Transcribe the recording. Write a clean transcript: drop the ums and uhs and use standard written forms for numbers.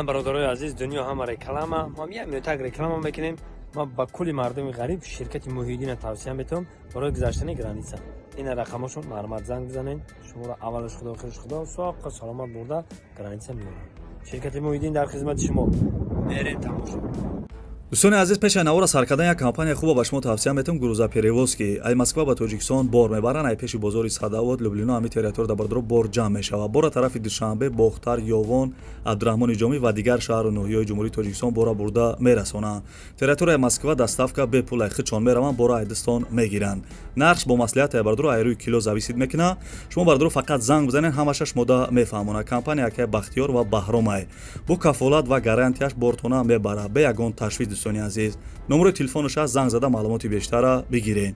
Бародарои азиз, дунё ҳама реклама. Мо як минутак реклама мекунем. Ма ба кулли мардуми ғариб ширкати Муҳиддина тавсия метавам барои гузаштани граница. Ина рақамошон, марҳамат, занг бизанед. Шуморо аввалаш Худо, охираш Худо, соққа саломат бурда граница меорад. Ширкати Муҳиддин дар хизмати шумо. Мерем тамошо. Дӯстони азиз, пеш аз навора сар кардан як компания хуба ба шумо тавсия метавам: «Грузоперевозки». Ай Москва ба Тоҷикистон бор мебаранд. Ай пеши бозори Садовод, Люблино, ҳами территория да, бардоро, бор ҷамъ мешавад. Бора тарафи Душанбе, Бохтар, Ёвон, Абдураҳмони Ҷомӣ ва дигар шаҳру ноҳияҳои Ҷумҳурии Тоҷикистон бора бурда мерасонанд. Территорияи Москва доставка бепул, ай хичон мераванд, бора айдистон мегиранд. Нархш бо маслиҳат, ай бардоро, ай рӯи кило зависит мекунад. Шумо, бардоро, фақат занг бизанед, ҳамаша шумода мефаҳмонад. Компания акай Бахтиёр ва Баҳромай бо кафолат ва гарантияш бортона мебарад бе ягон ташвиш. Дӯстони азиз, номерои телефонаш аст, занг зада маълумоти бештара бигиред.